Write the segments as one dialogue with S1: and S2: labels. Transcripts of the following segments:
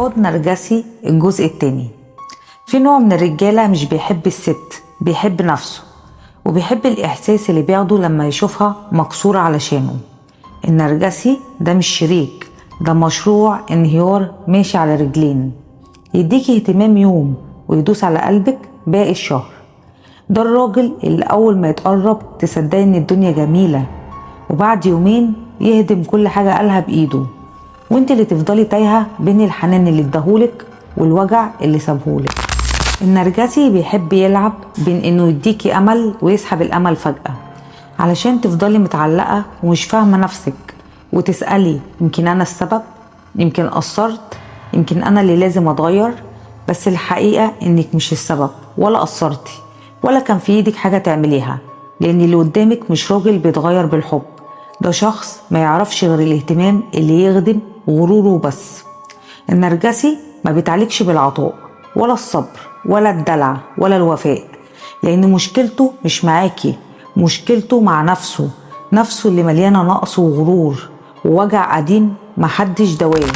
S1: تصرفات نرجسي الجزء الثاني. في نوع من الرجالة مش بيحب الست، بيحب نفسه، وبيحب الإحساس اللي بياخده لما يشوفها مكسورة علشانه. النرجسي ده مش شريك، ده مشروع انهيار ماشي على رجلين، يديكي اهتمام يوم ويدوس على قلبك باقي الشهر. ده الراجل اللي أول ما يتقرب تصدقي إن الدنيا جميلة، وبعد يومين يهدم كل حاجة قالها بإيده، وانت اللي تفضلي تايهة بين الحنان اللي اداهولك والوجع اللي سابهولك. النرجسي بيحب يلعب بين انه يديكي امل ويسحب الامل فجأة، علشان تفضلي متعلقة ومش فاهمة نفسك وتسألي يمكن انا السبب، يمكن قصرت، يمكن انا اللي لازم اتغير. بس الحقيقة انك مش السبب ولا قصرتي ولا كان في ايدك حاجة تعمليها، لان اللي قدامك مش راجل بيتغير بالحب، ده شخص ما يعرفش غير الاهتمام اللي يخدم غروره بس. النرجسي ما بيتعالجش بالعطاء ولا الصبر ولا الدلع ولا الوفاء، لأن مشكلته مش معاكي، مشكلته مع نفسه، نفسه اللي مليانة نقص وغرور ووجع قديم محدش دواه.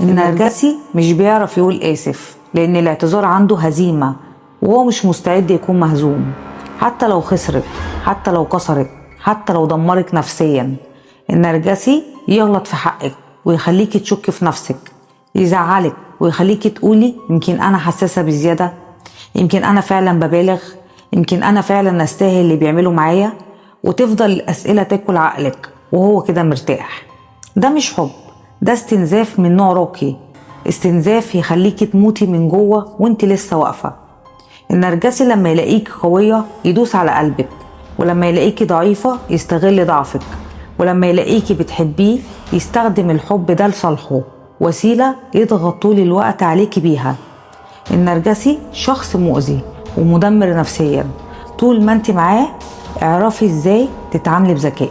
S1: النرجسي مش بيعرف يقول آسف، لأن الاعتذار عنده هزيمة، وهو مش مستعد يكون مهزوم، حتى لو خسرت، حتى لو كسرت، حتى لو دمرك نفسيا. النرجسي يغلط في حقك ويخليكي تشكي في نفسك، يزعلك ويخليكي تقولي يمكن أنا حساسة بزيادة، يمكن أنا فعلا ببالغ، يمكن أنا فعلا أستاهل اللي بيعمله معايا، وتفضل الأسئلة تاكل عقلك وهو كده مرتاح. ده مش حب، ده استنزاف من نوع راقي، استنزاف يخليكي تموتي من جوه وانت لسه واقفة. النرجسي لما يلاقيك قوية يدوس على قلبك، ولما يلاقيكي ضعيفة يستغل ضعفك، ولما يلاقيكي بتحبيه يستخدم الحب ده لصالحه، وسيلة يضغط طول الوقت عليكي بيها. النرجسي شخص مؤذي ومدمر نفسيا، طول ما انت معاه اعرفي ازاي تتعاملي بذكاء.